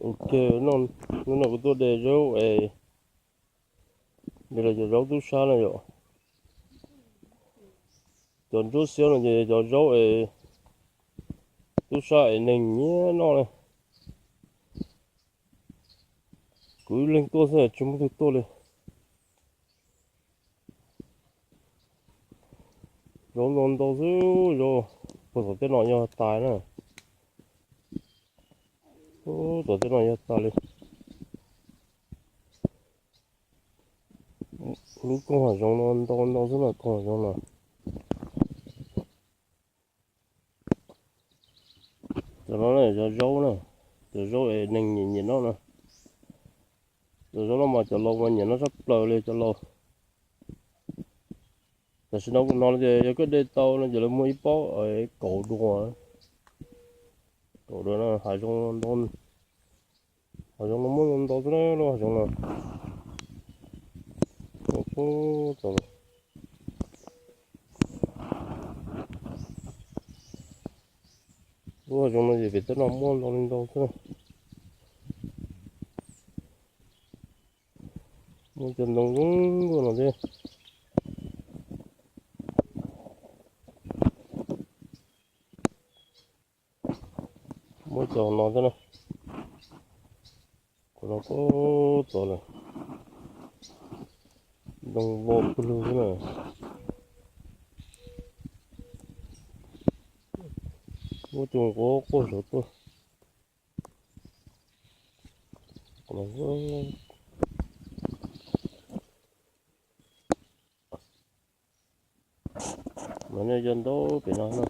Ok, hnub no kuv tuaj de zaub es, de los cov zaub tub sab no yom. Cov ntsuab xiab no ces cov zaub es tub sab es neeg nyiam noj na. Kuv ib leeg tuaj xwb tsis muaj leej twg tuaj li. Zaub ntau ntau xwb, zaub puag tom tej no yog tas na. Tom tej no yog tas li. Lub koog hav zoov no ntau ntau xwb no, koog hav zoov no. Cov no yog zaub na, cov zaub es neeg nyiam nyiam noj na. Cov zaub no mas cov laus mas nyiam noj tshaj plaws li cov laus. Tam sim no kuv hnov tias yog koj de tau no ces lawv muag ib pob kaum dua. Kaum dua no hav zoov ntau, hav zoov no muaj ntau xwb na, lub hav zoov no. Lub hav zoov no ces pem tej no muaj ntau li ntau xwb. Muaj cov ntoo zoo nkauj no thiab. Muab cov no thiab na. Qhov no kuj txog lawm. Ntoo vau pwg lug xwb na. Muab cov quav quaj saum tuaj. Mas nej cov ntau pem no na.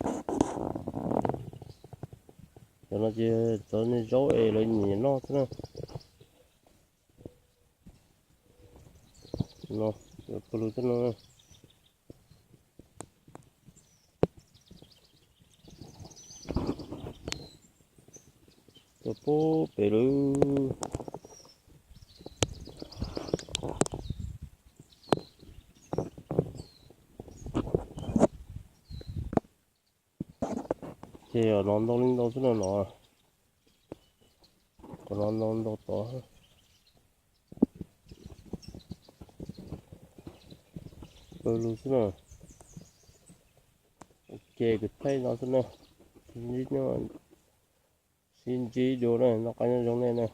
Cov no ces cov niag zaub es lawv nyiam noj xwb na. No, cov pawg lug xwb no. Cov pub pem lawm. Ces no ntau li ntau xwb no no. Qhov no ntau ntau tod. Pawg lug xwb na. Ok, kuv thaij no xwb na. Sib ntsib dua na, noj qab nyob zoo nej na.